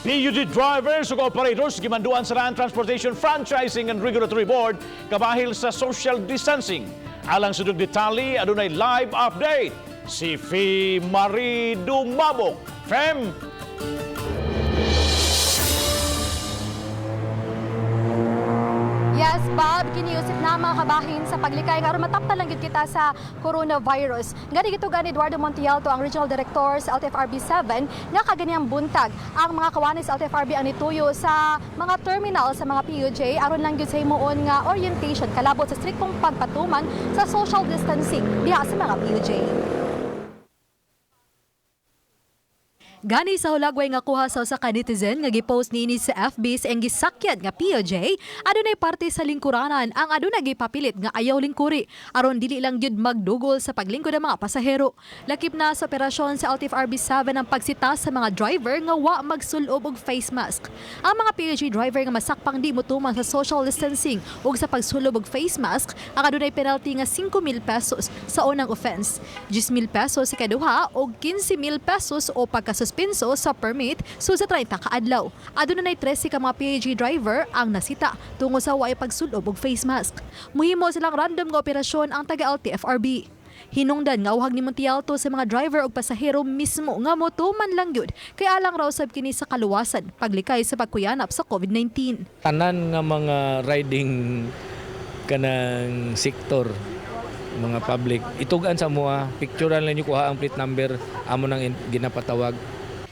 PUG drivers ug operators gimanduan sa Land Transportation Franchising and Regulatory Board kabahil sa social distancing. Alang sa detalye, adunay live update si Fe Marie Dumabok. Fem! Yes, Bob, kiniusip na ang mga kabahin sa paglikay nga aron mataptan lang gyud kita sa coronavirus. Gani gitugan ni Eduardo Montialto, ang Regional Director sa LTFRB 7, nga kaganiyang buntag ang mga kawani sa LTFRB ang nituyo sa mga terminal sa mga PUJ aron lang gyud sa himuon nga orientation kalabot sa striktong pagpatuman sa social distancing diha sa mga PUJ. Gani sa hulagway nga kuha sa usa ka netizen nga gipost niini sa FB sa iyang gisakyan nga POJ, adunay parte sa lingkuranan ang adunay gipapilit nga ayaw lingkuri aron dili lang gyud magdugol sa paglingkod ang mga pasahero. Lakip na sa operasyon sa LTFRB 7 ang pagsita sa mga driver nga wa magsulob og face mask. Ang mga POJ driver nga masakpang di motuman sa social distancing ug sa pagsulob og face mask ang adunay penalty nga 5,000 pesos sa unang offense, 10,000 pesos sa kaduha ug 15,000 pesos o pagkasuspenso sa permit sul sa 30 ka adlaw. Aduna nay 13 ka mga PAG driver ang nasita tungo sa way pagsulob og face mask. Muhimo silang random nga operasyon ang taga LTFRB. Hinungdan nga uhag ni Montialto sa mga driver ug pasahero mismo nga motuman lang gyud kay alang raw sab kini sa kaluwasan paglikay sa pagkuyanap sa COVID-19. Tanan nga mga riding kanang sektor, mga public, itugan sa mua, picturean lang niyo, kuha ang plate number, amo nang ginapatawag.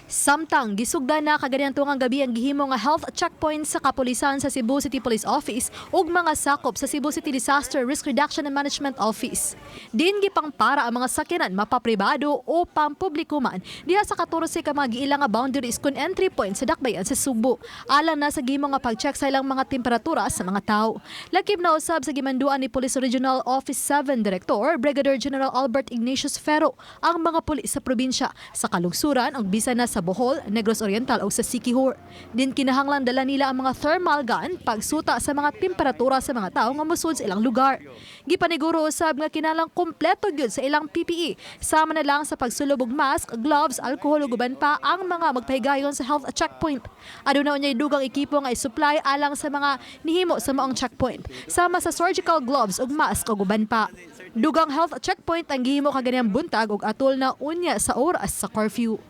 Samtang gisugdan na kaganiyang tungang gabi ang gihimo nga health checkpoint sa kapulisan sa Cebu City Police Office ug mga sakop sa Cebu City Disaster Risk Reduction and Management Office. Din gipangpara ang mga sakyanan, mapapribado o pampubliko man, diha sa 14 ka mga giila nga boundaries kun entry point sa dakbayan sa Sugbo. Alang na sa gihimo nga pag-check sa ilang mga temperatura sa mga tao. Lakip na usab sa gimanduan ni Police Regional Office 7 Director Brigadier General Albert Ignatius Ferro ang mga pulis sa probinsya sa kalungsuran ug bisan na sa Bohol, Negros Oriental o sa Siquijor. Din kinahanglan dala nila ang mga thermal gun pagsuta sa mga temperatura sa mga tao nga mosud sa ilang lugar. Gipaniguro usab nga kinahanglan kompleto gyud sa ilang PPE, sama na lang sa pagsulob og mask, gloves, alcohol ug uban pa ang mga magpahigayon sa health checkpoint. Aduna unyay dugang ekipo nga isupply alang sa mga nihimo sa maong checkpoint, sama sa surgical gloves ug mask ug uban pa. Dugang health checkpoint ang gihimo kaganiyang buntag ug atol na unya sa oras sa curfew.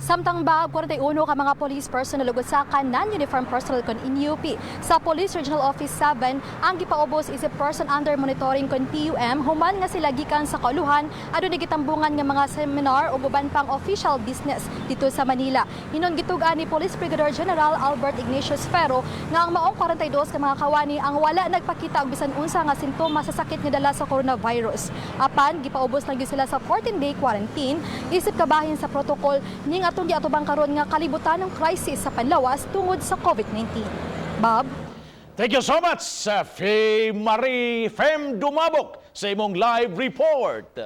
Samtang baag 41 ka mga police personnel ug usa ka non-uniform personnel kon NUP sa Police Regional Office 7 ang gipaubos isip person under monitoring kon PUM human nga sila gikan sa kauluhan adunay gitambungan nga mga seminar ug uban pang official business dito sa Manila. Hinon gitug-an ni Police Brigadier General Albert Ignatius Ferro nga ang maong 42 ka mga kawani ang wala nagpakita og bisan unsa nga sintomas sa sakit nga dala sa coronavirus. Apan gipaubos lang gyud sila sa 14-day quarantine isip kabahin sa protocol ning atong giatubang karon nga kalibutan ng crisis sa panlawas tungod sa COVID-19. Bob? Thank you so much, Fe Marie Fem Dumabok, sa imong live report.